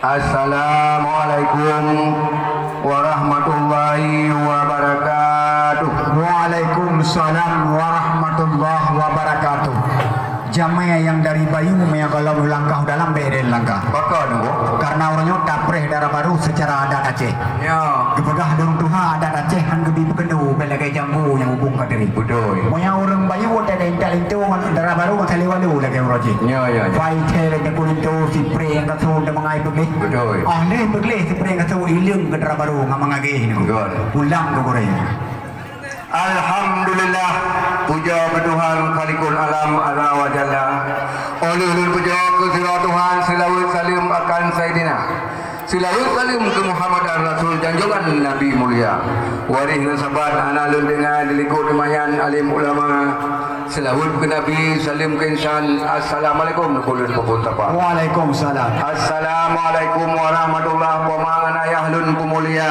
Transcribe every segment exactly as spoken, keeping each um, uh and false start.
Assalamualaikum warahmatullahi wabarakatuh. Waalaikumsalam warahmatullahi wabarakatuh. Jamé nyang dari Bayu, meunyoe gohlom langkah u dalam, bèk lé langkah. Pakon, Bu? Karena uroe nyoe tapreh dara barô secara adat Aceh. Ya. Geupeugah lôn tuha adat Aceh han geubi peukeunoe, bèk lagèe jambu nyang hubong ka teurim. Beutôi. Meunyoe ureueng Bayu watèe intat linto ngon dara barô ngon saleuem walu lagèe uroe jih. Ya, ya, ya. Pai thèe lagèe kulinto, sipreh nyang ka sô, dan mangai peugleh. Beutôi. Ah, lheuh peugleh sipreh nyang ka sô, ileueng keu dara barô ngon mangagèh nyoe. Beutôi. Pulang keu gurèe. Alhamdulillah, puja keu Tuhan Khaliqul Alam Azza wa Jalla. Óh lheueh lôn pujoe keu sidroe Tuhan, seulaweuet saleuem akan Saidina. Seulaweuet saleuem keu Muhammad Rasul, janjongan Nabi mulia. Waréh ngon sabat hana lôn tinggai, di likot lumayan alim ulama. Seulaweuet keu Nabi, saleuem keu insan. Assalamualaikum, ulôn peubuet sapa. Waalaikumsalam. Assalamualaikum warahmatullah, poma ngon ayah lôn peumulia.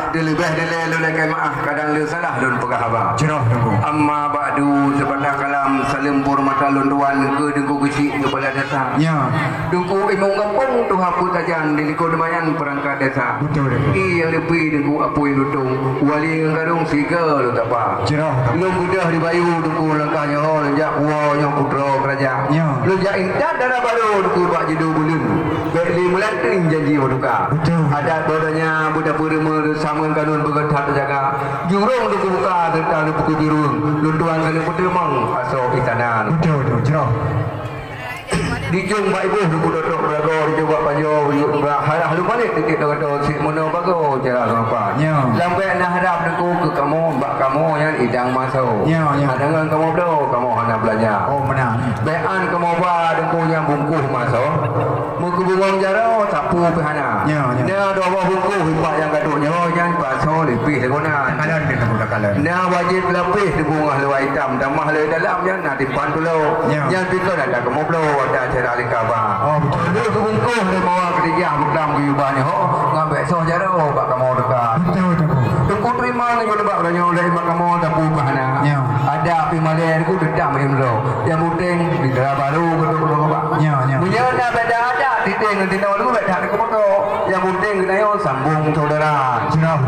Dileubeh dilèe lôn lakèe meu'ah, kadang le salah lôn peugah haba. Jroh, Teungku. Amma ba'du, seubatang kalam, saleuem peuhormatan lôn tuan keu Teungku Geuchik, Keupala Desa. Ya. Teungku Imum Gampông, tuha peuet sajan, di likot lumayan peurangkat desa. Beutôi, Teungku. Ie nyang leupie Teungku apui lutông, wali ngon karông siga lôn tapa. Jroh, Teungku. Lôn beudôh di Bayu Teungku langkah nyoe, lôn jak puwoe nyoe putroe keurajeuen. Ya. Lôn jak intat dara barô Teungku bak jido buleuen. Bèk lé meulanteue janji meutuka. Beutôi. Adat budaya beudapeureumeu sama kanun beugét that teujaga. Jurông Teungku buka teuntang Teungku birueng. Lôn tuan keuneuk peuteumeung asoe istana. Beutôi, Teungku. Jroh. Dijong bak iboh Teungku Datuk Meulago, dijong bak Panjoe, dijong bak Halah Lupalék, titik Dato Sri Mono Bago, cara Serampat. Ya. Lam bèk na harab Teungku keu kamoe, bak kamoe nyan idang maso. Ya, ya. Hana ngon kamoe bloe, kamoe hana beulanja. Oh, meunan. Bèk an kamoe ba Teungku nyang bungkôh maso. Meukeubungong jaroe, sapeue pih hana. Ya, ya. Na dua boh bungkôh ipak nyang gadôh nyoe nyan, pasoe lipih lagonan. Takalon, Teungku, takalon. Na wajéb lapéh Teungku ngon luwa itam, tamah lé dalam nyan na timphan tulo. Ya. Nyan pih kon ata kamoe bloe, ata acara lingka ba. Oh, beutôi. Lheueh geubungkôh lé mawa keurijang buklam geuyue ba nyoe, ngon bèk soh jaroe bak kamoe teuka. Beutôi, Teungku. Teungku teurimong nibak uroe nyoe lé bak kamoe, sapeue pih hana. Ya. Adat pih malèe Teungku teutap meu'en droe. Nyang penting, di dara barô beutôi-beutôi bak. Ya, ya. Meunyoe na beda adat, titéh ngon tinoe Teungku bèk that Teungku meuko. Nyang penting geutanyoe sambông saudara. Jroh.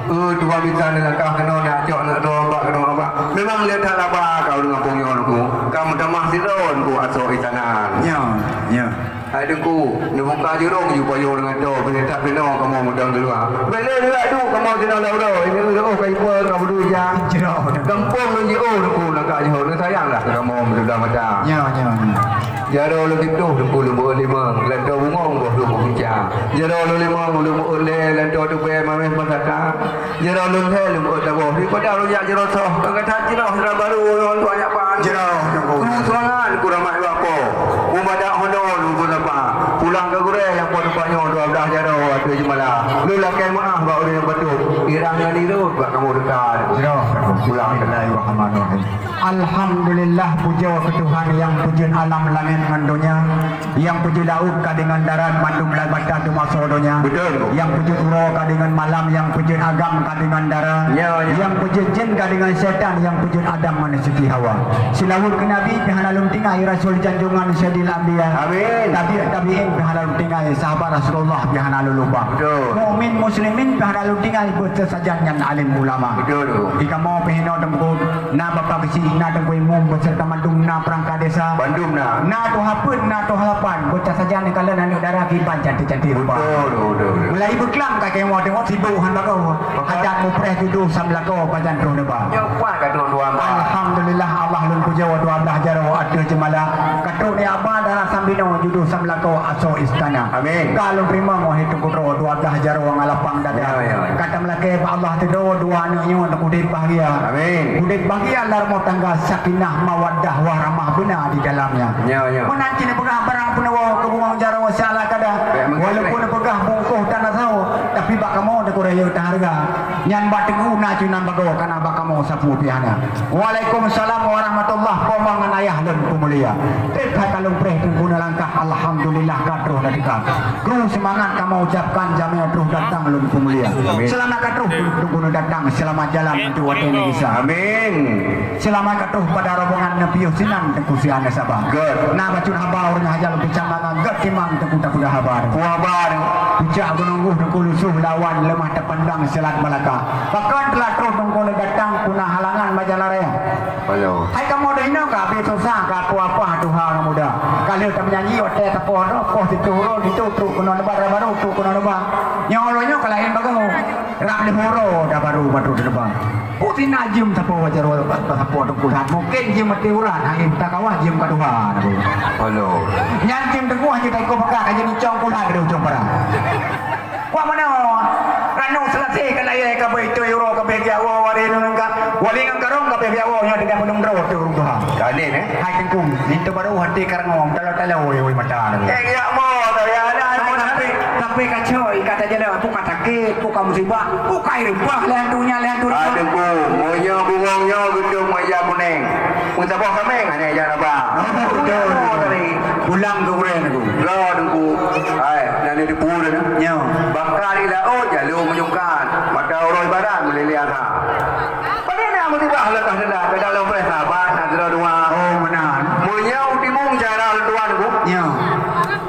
Eh, tuan bisan neulangkah keunoe, neujak cok aneuk droe bak keunoe bak. Memang le that laba ka ureueng gampông nyoe Teungku. Ka meutamah sidroe Teungku asoe istana. Ya, ya. Hai Teungku, neubuka jurông ju payong deungon toe, beuneutap pinoe kamoe meudong di luwa. Bèk lé neurak duek kamoe sinan lam uroe, ini uroe ka ipe ka beudua jam. Jroh. Gampông lôn jiôh Teungku, na ka jiôh, neusayang lah keu kamoe meudong mata. Nyoe, nyoe, nyoe. Jaroe lôn sitoh Teungku, lôn beuet limong, lam toe bungong boh lôn beubica. Jaroe lôn limong, lôn beuet lhèe, lam toe tubèe mamèh masaka. Jaroe lôn lhèe lôn beuet saboh, daripada lôn jak jaroe soh, ka that jinoe dara barô ngon tuan nyak ban. Jaroe, Teungku. Kru seumangat keu ramai bak po. Mubadak honda lôn peuleupah. Pulang keu gurèe nyang po teumpat nyoe dua blah jaroe ateueh jeumala. Lôn lakèe meu'ah bak ureueng nyang batuk. Irang ngon irot bak kamoe teuka. Jaroe, Teungku. Pulang. Bismillahirrahmanirrahim. Alhamdulillah, pujoe keu Tuhan nyang peujeuet alam langèt ngon donya. Nyang peujeuet laôt ka deungon darat, mandum lam bata teumasok donya. Beutôi, Bu. Nyang peujeuet uroe ka deungon malam, nyang peujeuet agam ka deungon dara. Ya, ya. Nyang peujeuet jén ka deungon syaitan, nyang peujeuet Adam ngon Siti Hawa. Seulaweuet keu Nabi pih hana lôn tinggai, Rasul janjongan Saidil Anbiya. Amin. Tabi' tabi'in pih hana lôn tinggai, sahabat Rasulullah pih hana lôn lupa. Beutôi. Mukmin muslimin pih hana lôn tinggai, beuteusajan nyan alim ulama. Beutôi, Bu. Di kamoe pih hinoe Teungku, na Bapak Geuchik, na Teungku Imum, beserta mandum na perangkat desa. Bandum na. Na tuha peuet, na tuha lapan, beuteusajan neukalon aneuk dara kiban cantik-cantik rupa. Beutôi, beutôi, beutôi. Mulai beuklam ka keunoe tengok sibuk han bagoe. Bapak. Hajat mupreh tudoh sam lakoe pajan troh neuba. Nyoe pat ka troh dua ba. Alhamdulillah, Allah lôn pujoe dua blah jaroe ateueh jeumala. Ka trok di aba dara sambinoe judoh sam lakoe asoe istana. Amin. Ka lôn teurimong wahé Teungku Droe dua blah jaroe ngon lapang dada. Ya, ya, ya. Ka tameulakèe bak Allah teudoe dua aneuk nyoe udép bahagia. Amin. Udép bahagia lam rumoh tangga, sakinah, mawaddah, warahmah beuna di dalamnya. Ya, ya. Meunan cit neupeugah barang peunoh keu bungong jaroe siala kada. Ya, mungkin. Walaupun neupeugah bungkôh tan asoe, tapi bak kamoe teukureueng yue tahareuga. Nyan bak teungku na cue nan bagoe, kana bak kamoe sapeue pih hana. Waalaikumsalam warahmatullah, poma ngon ayah lôn peumulia. Trép that ka lôn preh teungku neulangkah, alhamdulillah ka troh neuteuka. Kru seumangat kamoe ucapkan, jamé troh datang lôn peumulia. Amin. Seulamat ka troh teungku neudatang, seulamat jalan untuk watée neugisa. Amin. Seulamat ka troh pada rombongan neupiôh sinan teungku sian saba. Gét. Na bacut haba ureuëng hajat lôn peucang mangat gét timang teungku tapeugah haba. Peue haba? Pucak gunong guh teungku lusoh lawan leumah tapandang Selat Malaka. Pakon teulat troh teungku lé datang puna halangan bak jalan raya. Ayo. Hai kamoe deh inoe ka habéh susah ka apa-apa tuha ngon muda. Ka lheueh tameujanji watée tapoh droe poh siplôh uroe ditu trok keunoe neuba dara barô trok keunoe neuba. Nyoe uroe nyoe ka laén bagoe. Rab lheueh uroe dara barô batrok neuba. Putih na jeuem sapo wajar sapo teungku that. Mungkin jeuem mati urat hana meutakawah jeuem ka tuha. Ayo. Nyan jeuem teungku hana taiko peugah ka jadi cong kulat dari ujong parah. Wah meunoe, ranong Seulati ka layée ka beuitui uroe ka beugiak woe wali ngon ka, wali ngon karong ka beugiak woe nyoe tinggai meunong droe teuh ureuëng tuha. Ka adé neh? Hai teungku, linto barô hati karangom talo-talo woi woi mata nang. Eh giak mo tau ya ada. Hai tapi tapi kacau ikat aja dah bukan sakit bukan musibah bukan rempah leh dunia leh dunia. Hai teungku, meunyoe bungong nyoe geutueng meja kuneng. Meusaboh kaméng hana ija raba. Oh, betul. Pulang ke ureuëng tu. Lo teungku. Hai, dan di pura ni. Nyo. Bakal di laôt jalur menyungkan. Mata uroe barat melilian ha. Pada nak musibah lekas dah ke dalam pres sahabat nak kira dua. Oh, benar. Menyau timung cara tuan ku. Nyo.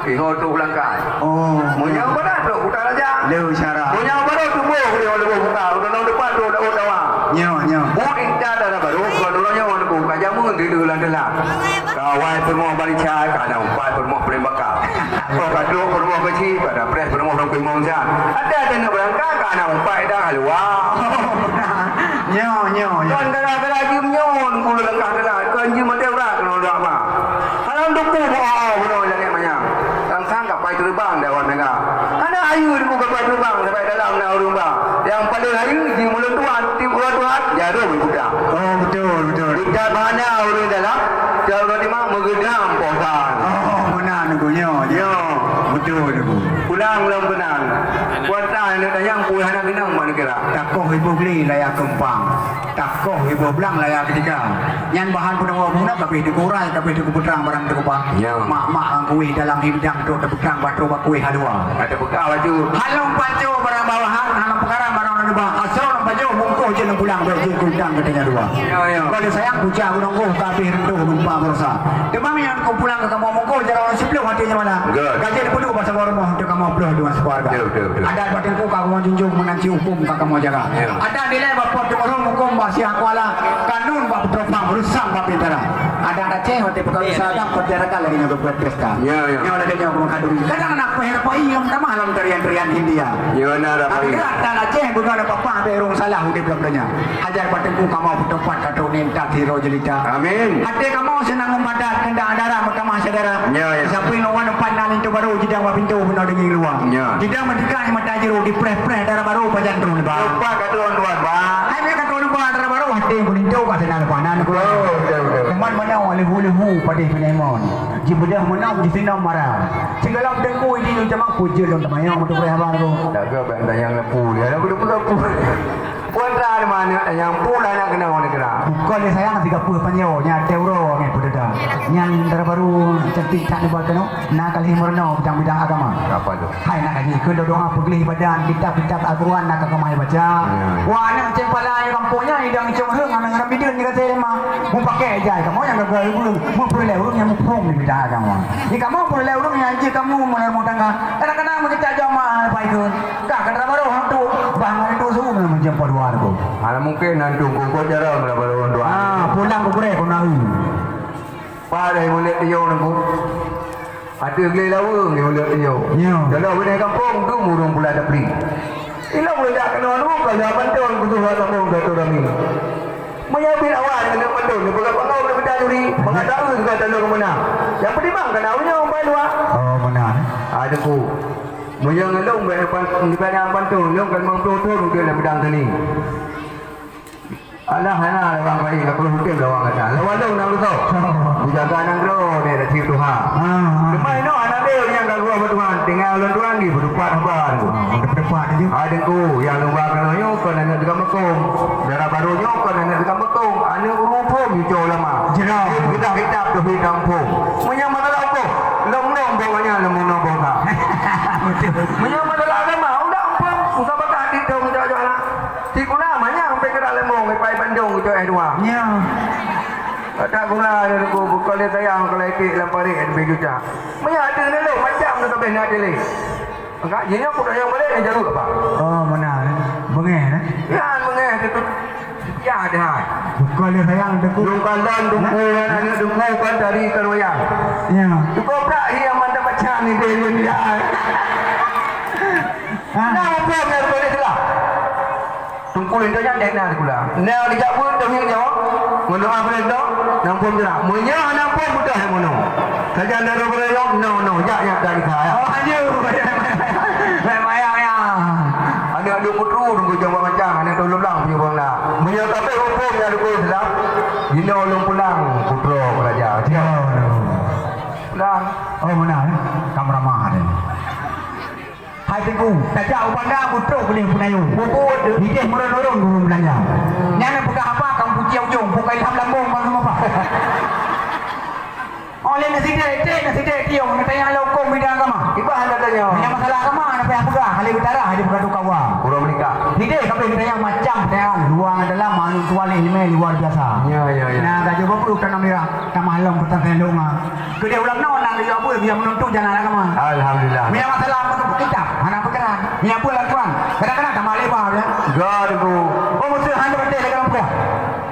Ingat tu belangkai. Oh. Menyau barat tu utara raja. Leu cara. Menyau barat tu boh dia leboh buka. Udah nang depan tu dah utawa. Nyo, nyo. Buat inta dah baru kalau dulu nyo wan ku ka jamu di dalam dalam. Kawai perumoh balica, ka na umpat perumoh peuleumbaka. Kau ka trok perumoh keuci, ka na preh perumoh rong kuimong jan. Ada teuneuk beurangkat, ka na umpat dah haluwa. Nyo, nyo, nyo. Kon gara-gara jeuem nyon, kulo langkah teulat. Kon jeuem maté urat, keunoe udah ma. Halam duku, oh, oh, bunoe langét manyang. Sang-sang kapai teubang dah awak dengar. Hana ayu duku kapai teubang, sampai dalam na ureueng ba. Nyang paleng ayu, jeuem ulôn tuan, tiep uroe tuan, jaroe budak. Oh, betul, betul. Di dak mana ureueng dalam, Kalau lima meugeudam posan. Oh, meunan Teungku, nyoe, nyoe. Beutôi Teungku. Pulang lom keunan. Kuasa aneuk dayang pue hana keunong bak neugara. Takoh iboh glé laya keumpang. Takoh iboh blang laya keutika. Nyan bahan peudeungoe bunoe kabeh teukurai, kabeh teupeutrang barang teukupak. Ya. Mak-mak nyang kueh dalam hidang trok teupeutrang bak trok bak kueh halua. Ada bekal baju. Halong paco barang bawahan, halong peukara barang neuba. Asrong paco bungkôh jeuet lom pulang, bèk jeuet keu utang geutanyoe dua. Ya, ya. Kalau sayang puja gunong goh kabeh reuntoh gempa barosa. Teuma meunyoe keu pulang keu kamoe mungkôh jaroe ureueng siplôh até nyoe malam. Good. Gaji dipeuduek bak saboh rumoh untuk kamoe ploh deungon sikeuluwarga. Betul, betul, betul. Adat bateungku ka kamoe junjung, meunanti huköm ka kamoe jaga. Ya. Adat dilèe bak po teumurun, huköm bak Syiah Kuala, kanun bak Putroe Phang, reusam bak bintara. Adat Aceh watèe peukawen saudara, peusiarakan lagèe nyoe geubuet pesta. Ya, ya. Nyoe lagèe nyoe geumakaduri. Kadang na peuhèr poi nyang tamah lom tarian-tarian India. Ya, na, Rabai. Adat Aceh bukan apa-apa, ada ureueng salah udép lom donya. Hajar bateungku kamoe peutopat ka trok nem that sidroe jelita. Amin. Até kamoe seunang meupadat keundak dara meutamah syedara. Ya, ya. Sapeue ngon wan empat na linto barô jidang bak pintoe bunoe deungieng luwa. Ya. Jidang meutika mata jero dipreh-preh dara barô pajan troh neuba. Lupa ka troh neuba, ba. Hai meuka troh neuba dara barô até beulinto ka seunang leupah nan. Betul, betul, betul. Teuma meunan leuhu-leuhu padeh peunaimon. Jibeudôh meunan jisinom mara. Sigohlom teungku idi lôn tamah pujeuet lôn teumanyong meutupreh haba lôn. Tak ke bak tanyong lampu dia. Lampu, lampu, lampu. Puan tra di mana nyang pula nak kena orang kena. Bukan dia sayang tiga puluh panyo nya teuro ngai pun dah. Nyang dara baru cantik tak dibuat kena. Nak kali meureunoe bidang-bidang agama. Apa tu? Hai nak kaji keu doa peugleh badan kitab-kitab Al-Quran nak ka keumae baca. Ya. Wah aneuk cempala di kampung nya idang cong heueng aneuk ngeurab bidin di kata lima. Mu pakai jai kamu nyang gagal ureueng, mu peureulèe ureueng nyang muphom di bidang agama. Di kamu peureulèe ureueng nyang jih kamu meunurut rumah tangga. Kadang-kadang meukeujak jamaah lepai keu. Ka keuneuk barô hantu, bah ngon itu su meunyoe meujeuem po dua tu. Hana mungken hantu kukuat jaroe meunyoe barô dua. Ah, pulang keu gurèe keu nawi. Pada mulek tiyong nangku. Ateueh glé laweueng di mulek tiyong. Ya. Kalau beunai kampung tu murung pula dapri. Ilo meuledak keunoe tu ka lheueh mantong kutuh kampung Dato Rami. Meunyoe pih awai keuneuk mantong, neupeugah bangawa keuneuk mita juri, meukatai keu ka tanoh keu meunang. Nyang peutimang keu na uroe nyoe umpai luwa. Oh, meunan. Ah, teungku. Meunyoe ngon lôn bèk pan-, bèk nyang pantôn, lôn ka limong ploh thôn udép lam bidang seni. Alah, hana lawang laén, ka peuruh udép lawang gata. Lawang lôn nang rusoh. Beujaga nanggroe nèh dak siep tuha. Ah, ah. Teuma inoe hana lé nyang ka geuwoe bak Tuhan, tinggai ulôn Tuhan di peutupat haba. Ah, peutupat je. Ah, teungku, nyang lôn ba keunoe nyoe kon aneuk teuga Kong, dara barô nyoe kon aneuk tukang beukong, aneuk ureueng phôn, cucoe ulama. Jroh. Geudah kitab tauhid lam phôn. Meunyoe masalah hukôm, lom-lom boh nyan lom bunoe boh ka. Betul. Meunyoe masalah agama, udah phôn, usah bakah di dong, cucoe aneuk. Sikula manyang pih keurak leumbong, ipai bandong, cucoe S dua. Ya. Kata gula ada ku, bukan dia sayang, kalau itik lam parit, lebih juta. Meunyoe ada ni lom, macam tu sampai nak dili. Enggak, jinoe aku tanya balik, yang jawab apa? Oh, mana? Bengeh, eh? Ya, bengeh, tu, tu. Ya, ada. Bukan dia sayang, Teungku. Lôn kalon Teungku, aneuk Teungku kan dari Keroyang. Ya. Teungku prak yang mantap macam ni, dia, dia, dia. Ah. Nah, apa yang boleh salah? Teungku lintô nyan dek na sikula. Na dijak buet tauhid nyoe, ngon doa peurintah, nang phôn jeurah. Meunyoe hana phôn, beutôi hai mono. Sajan dara beurayong, no, no, jak, jak, dari saya. Oh, ayo. Baik, bayang, ya. Aneuk dua putru, Teungku Jong Bak Macang, aneuk Teungku Lublang, punya bang na. Meunyoe kabeh huköm nyang dukung Islam, jinoe ulôn pulang, putroe raja. Ya, aduh. Pulang. Oh, beuna, ya? Kam ramah, ya. Hai Teungku, tajak u banda beutrok keudeh peunayong. Bubut, hideh meurôn-rôn gurong beulanja. Nyan na peugah haba kam kucieng ujong, bukai lham lambong bang sama bah. Oh, lé na sideh, cek na sideh tiong, na tanya lé huköm bidang agama. Iban na tanya. Hanya masalah agama, na payah peugah, hale utara, hale peugah tu kawa. Urang menikah. Hideh kabeh na tanya macam, tanya luar ngon dalam, manusia tuan lé limai luar biasa. Ya, ya, ya. Nah, gajah bapak tanah merah, tamah lom petang tendong ah. Keudeh ulam nyoe na geuyue buet, geuyue meununtuk jalan agama. Alhamdulillah. Meunyoe masalah meununtuk kitab, hana peukeran. Meunyoe buet lam Quran, kadang-kadang tamah lebar, ya. Gadu. Oh, musuh hana beutôi lagèe lam Quran.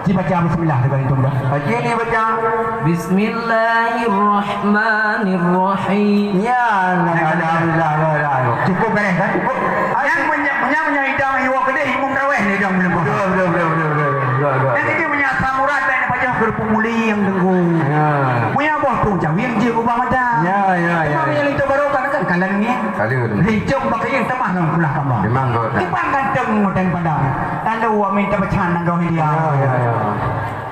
Ci baca bismillah, dekat itu dah. Baca ni baca. Bismillahirrahmanirrahim. Ya, alhamdulillah, alhamdulillah. Cukup beres, kan? Cukup. Yang punya, punya, punya idang, iwa keudeh, imum tarawih ni, idang belum. Betul, betul, betul, betul, betul. Betul, betul. Yang kecil punya asam urat, tak nak pajak ke Pemuli yang Teungku. Ya. Punya boh tu, jauh yang je ubah mata. Ya, ya, ya, ya. Cuma yang itu baru kan, kan, kalan ni. Kalan. Licong pakai yang temah nang pulah tambah. Memang kau tak. Ipan ganteng model pandang. Tanda wa minta pecahan nang kau dia. Ya, ya, ya.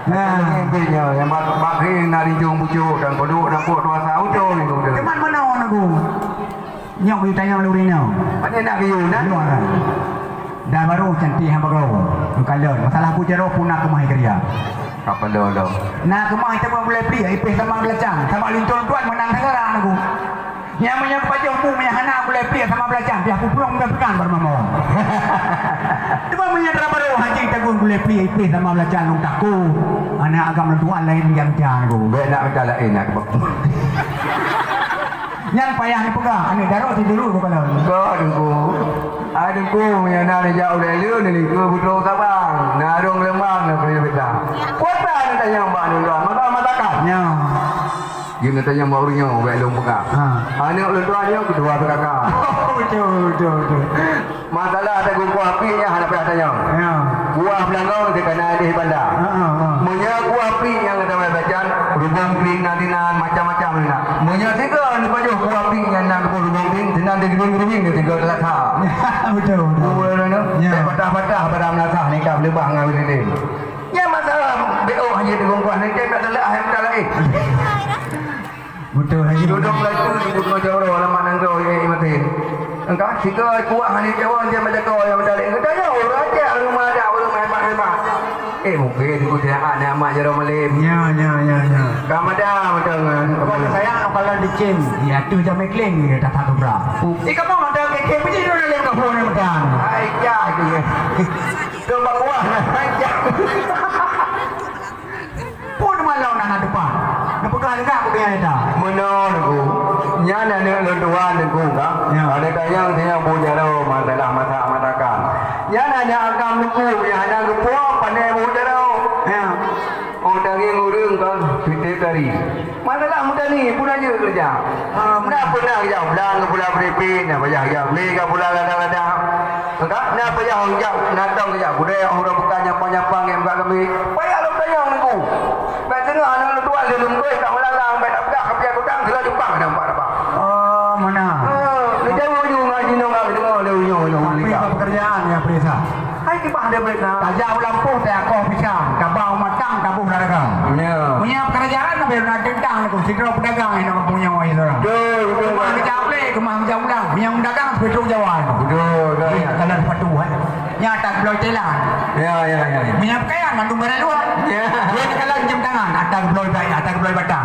Nah. Yang bak, bak ring na rinjung pucuk dan kodok dan pok tuasa ujung itu. Cuman mana orang aku? Nyok yu tanya luri nyoe. Mana nak yu, nak? Yu, ah. Dah baru cantik hamba kau. Engkalon. Masalah pu jaroe pun nak kemah kerja. Apa lo, lo? Nak kemah itu pun boleh beli, ipeh sama belacang. Sama lintong tuan menang negara aku. Nyang meunyoe pajoh bu, meunyoe hana aku lé piek sama belacan, piah pupulong dan pekan baru mamong. Cuma meunyoe dara baru haji tagun ku lé piek, ipih sama belacan lôn takut. Aneuk agam lôn tuan laén jancan-jancan ku. Bèk nak minta laén nak kebak. Nyan payah neupeugah, aneuk daruek siduru kepala. Ka Teungku. Ai Teungku, meunyoe na neujak ulèe lôn, neulingkeu putroe Sabang. Na rhong leumang na peue beda. Kuasa neutanyong bak lôn tuan, mata-matakan. Nyoe. Jeuet neutanyong bak ureueng nyoe, bèk lôn peugah. Ha. Aneuk lôn tuan nyoe keudua P K K. Betul, betul, betul. Masalah tagun kuah piek nyan hana payah tanyong. Ya. Kuah beulangong teuka na di banda. Ha, ha, ha. Meunyoe kuah piek nyang gata baca, rubong piek na dinan, macam-macam na. Meunyoe sigoe neupajoh kuah piek nyan na rubong piek, sinan di rubong-rubong ni sigoe teulasa. Betul, betul. Kuah nyoe, ya. Bèk patah-patah pada meunasah nikah beuleubah ngon ulilin. Nyan masalah B O hana teugungkuah, nanti tak salah, eh, tak lain. Betul, Haji. Duduk laju di Gunung Jawara, alamat nanggroe, eh, eh, mati. Engkau, sigoe kuah hana Jawa, dia macam kau yang mencari. Engkau tanya, orang aja, orang mana, orang hebat-hebat. Eh, mungkin aku tidak ada amat Jawara Malim. Ya, ya, ya, ya. Kamu ada, macam, eh, kamu ada. Sayang, kalau dicim, ya, tu jam iklim, ya, tak tahu berapa. Eh, kamu ada kecil, pergi dulu dalam kampung ni, macam. Hai, ya, itu ya. Coba kuah, nah, macam. Pun malam na na teupah. Neupeugah lagak keu keuhai ta. Meunoe Teungku. Nyan aneuk lôn tuan Teungku ka. Ya. Aneuk tanyong singoh bu jaroe masalah masak masakan. Nyan aneuk agam Teungku nyang hana geupuang pandai bu jaroe. Ya. Oh daging ureueng ka piti kari. Masalah meutani pun aja keureuja. Ah, na peunah jak blang keu pula beripit, na payah jak beli keu pula kadang-kadang. Maka na payah jak natong jak gudai orang bukan nyapa-nyapa ngon buka kami. Payah lom tanyong Teungku. Bèk teungoh aneuk lôn tuan lôn lôn ka meularang, bèk tapeugah ka pian kutang, sila jumpa kadang empat apa. Oh, mana? Eh, di jauh ju ngaji nong kami tengok lé unyong nong. Tapi ka pekerjaan ya perisa. Hai kibah dia berita. Tajak u lampôh teuakoh pisang, taba u matang taboh dagang. Ya. Punya pekerjaan lebih nak tentang tu, sidroe pedagang yang nak punya orang. Betul, betul. Kemah kejap lé, kemah kejap ulang. Nyang dagang sipeutrok Jawa nyoe. Betul, betul, ya. Kalau sepatu, eh. Nyang ata geubloe Thailand. Ya, ya, ya, ya. Meunyoe pakaian mandum barang luwa. Ya. Nyang kalau jam tangan, ata geubloe, ata geubloe Batam.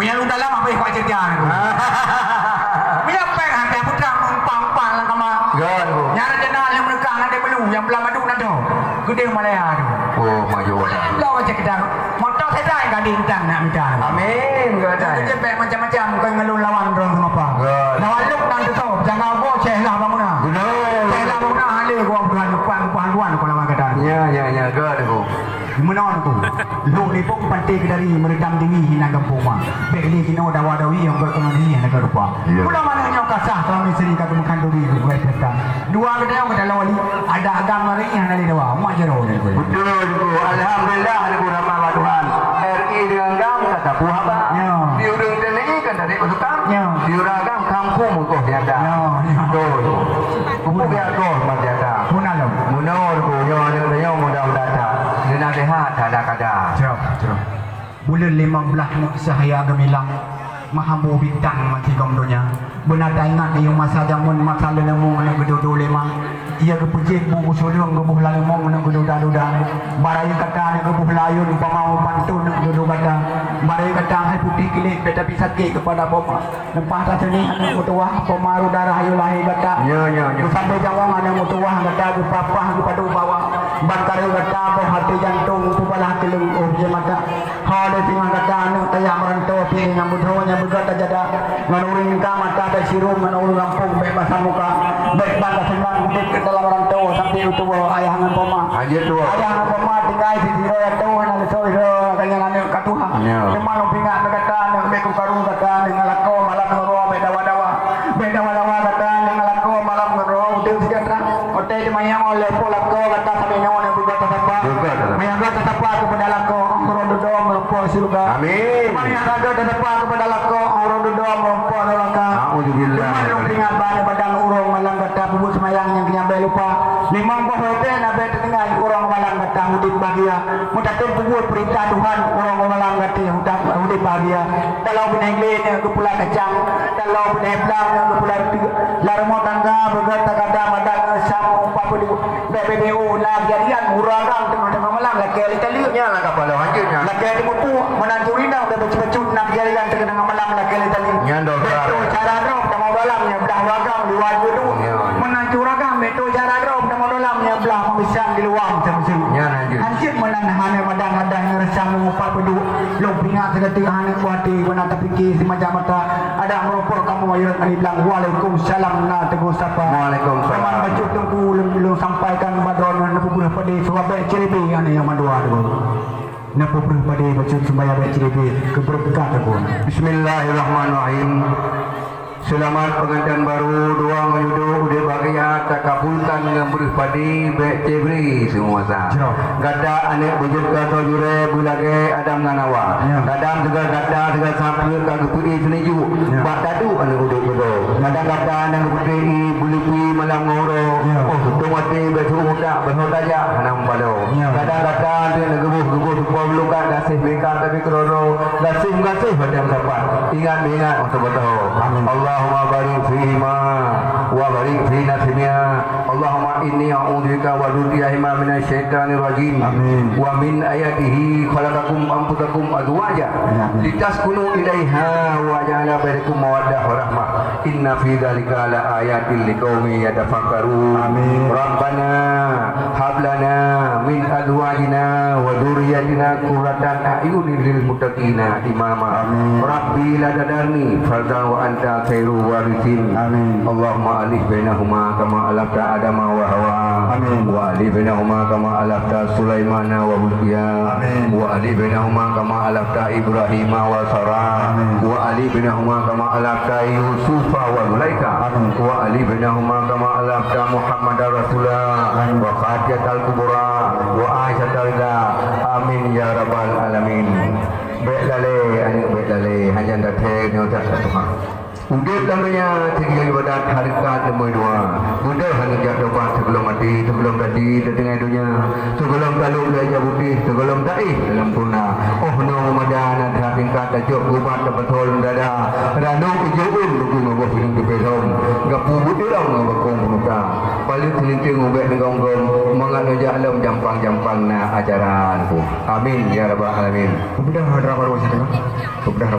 Meunyoe lôn dalam, habéh keu cerita nyoe. Meunyoe péng, ata putra meumpang-umpang lam kama. Betul, betul. Nyang rencana lheueh meunukah, na deh meulu, nyang beulah madu na dong. Keudeh Malaya tu. Oh, maju. Bloe macam kita. Motor saya dah gading tang nak minta. Amin, gata. Jadi, bèk macam-macam, bukan ngelun lawan orang sama apa. Betul. Lawan luk nang tu, jangan boh, ceh lah bangunan. Betul. Ceh lah bangunan, halé gua bukan, bukan, bukan, bukan, bukan lawan kata. Ya, ya, ya, good, aku. Menon aku. Luk ni pun pantai kedari, meredam dingin, hilang gampông mah. Bèk lé kino dawa-dawi, yang berkenan dingin, yang ada rupa. Ya. Pulang mana nyok kasah, kalau isteri kata makan duri, bukan pesta. Dua geutanyoe geutanyoe wali, ada agam mari nyang na lé dawa, mak jaroe lé kue. Betul, Teungku. Alhamdulillah, Teungku, rahmat bak Tuhan. R I dengan GAM ka sapeue haba. Ya. Di ureueng T N I kan dari pasukan. Ya. Di ureueng agam kampung mukoh nyata. Ya, ya. Betul. Kupu biar koh mak nyata. Pun alam. Munur ku nyoe, nyoe, nyoe mudah-mudahan tak. Dina sehat, ada kada. Cerah, cerah. Buleuen limong blaih neuk cahya geumilang, meuhambo bintang meusigom donya. Beuna taingat yôh masa jameun, masa leuneumong aneuk geuduek-duek lé ma. Ia geupeujeuet bu beusuleueng geuboh lam leuneumong aneuk geuduek duda-duda. Barayeu kata aneuk geuboh layôn, pama u panton aneuk geuduek gata. Barayeu kata hai putéh kilek, tapi sakét keupada poma. Leupah taseunéh aneuk meutuwah, peumaru darah yôh lahé gata. Nyo, nyo, nyo. Geusampoe jawang aneuk meutuwah gata, geupapah geupadub bawa. Ban kareueng gata boh até jantông, peubalah keuleung óh jeuet mata. Ho lé singoh gata aneuk tajak meuranto, pih nyang beudôh nyang beugöt tajada. Ngon ureueng ka mata bèk sirôm, ngon ureueng gampông bèk basah muka. Bèk ban taseunang udép keu dalam ranto, sampoe u tuboh ayah ngon poma. Lanjut, tuwoe. Ayah ngon poma tinggai sidroe ateueh, na leusoe sidroe, ka nyan aneuk ka tuha. Nyo. Teuma lôn peuingat bak gata aneuk, bèk kukaru gata aneuk ngon lakoe malam ngon uroe bèk dawa-dawa. Bèk dawa-dawa gata aneuk ngon lakoe malam ngon uroe udép sejahtera. Watèe teumanyong lé po lakoe gata sabe nyoe na buka tatapa. Buka tatapa. Manyang gata tatapa keupada lakoe, uroe dudoe meureumpok syeuruga. Amin. Manyang gata tatapa keupada lakoe, uroe dudoe meureumpok neuraka. Naudzubillah. Teuma lôn peuingat bak aneuk badan ureueng malam gata peubuet seumayang nyang keu nyan bèk lupa. Limong boh watèe na bèk Tinggai ureueng malam gata udép bahgia. Meutateupeue peurintah Tuhan, ureueng malam gata udép, udép bahgia. Taloe beunèh glé nyan geupula kacang, taloe beunèh blang nyan geupula reuteuek. Lam rumoh tangga beugöt tagada madan ngon samu upat peuduek. Bèk beu na kejadian ureueng agam teungoh-teungoh malam lakèe lé taleuek. Nyan lam kapala hanjeuet nyan. Lakèe teumeupuek, meunan curi inong bèk bacut-bacut na kejadian teungoh-teungoh malam lakèe lé taleuek. Nyan dosa. Bèk cara droe tamong dalam nyan blah ureueng agam liwat geuduk. Nyan. Meunan curi agam bèk Cara droe tamong dalam nyan blah meubisan di luwa meuseue-meuseu. Nyan hanjeuet. Hanjeuet meunan hana madan-madan ngon rasa meupat peuduek. Lôn peuingat sigoe teuk hana kuaté beuna tapike simajak mata. Adak meurumpok kamoe ayeuet ngon blang. Waalaikumsalam na teungku sapa. Waalaikumsalam. Teuma bacut teungku lôn, lôn sampaikan bak droeneuh neupeubreuh padé sabab bèk ceureubi aneuk nyang mandua teungku. Neupeubreuh padé bacut seumbaya bèk ceureubi keu beureukat teungku. Bismillahirrahmanirrahim. Seulamat peungantin baru, dua meunyoe udép bahagia takabulkan ngon breuh padé bèk ceubri seunguasa. Jroh. Gata aneuk beujeuet gata jurée beulagée Adam ngon Hawa. Ya. Kadang sigoe gata sigoe sapeue ka geupeuéh seuneuk jok. Ya. Bak taduek aneuk udép beudôh. Ya. Kadang gata nyang geupeuéh beuleupie malam ngon uroe. Ya. Oh, tutoe maté bèk suruh muda, beusoe tajak hana mupaloe. Ya. Kadang gata aneuk geuboh-geuboh tupo beulukat gaséh meuikat tapi keudroe-droe. Gaséh meugaséh watée meusapat. Ingat meuingat masa beutôi. Amin. Allahumma barik fihima wa barik fi nasibihima. Allahumma inni a'udzubika wa dzurriyyatihima minasy syaithanir rajim. Amin. Wa min ayatihi khalaqakum anfusakum azwaja. Amin. Litaskunu ilaiha wa ja'ala bainakum mawaddah wa rahmah. Inna fi dzalika la ayatil liqaumi yatafakkarun. Amin. Rabbana hab lana min azwajina wa dzurriyyatina qurratan a'yunin lil muttaqina imama. Amin. Rabbi la tadharni fardan wa anta khairul warithin. Amin. Allahumma alif bainahuma kama alafta Adama wa Hawa. Amin. Wa alif bainahuma kama alafta Sulaimana wa Bilqisa. Amin. Wa alif bainahuma kama alafta Ibrahima wa Sara. Amin. Wa alif bainahuma kama alafta Yusufa wa Zulaikha. Amin. Wa alif bainahuma kama alafta Muhammadar Rasulullah. Amin. Wa Khadijatal Kubra. Wa Aisyata Ridha. Amin ya rabbal alamin. Bèk lalée, aneuk bèk lalée. Hana that-that nyoe that Tuhan. Udeb lam donya sigeujok ibadat, hareukat teumui dua. Beudôh hana jak tobat sigohlom maté, sigohlom taji teutinggai donya, sigohlom talop lé jak putéh, sigohlom taéh dalam tuna. Oh noe meumada na that tingkat, tacok gubat tapasoe lam dada. Ranub ijôk ôn bukui ngon boh pineung teupeu lom, gapue beuet ilong ngon bakong peunuka. Paleuet seulinteung ubek neugom-gom, mangat neujak lom jampang-jampang na acara Teungku. Amin ya rabbal alamin. Peubeudah dara barô situ. Peubeudah dara.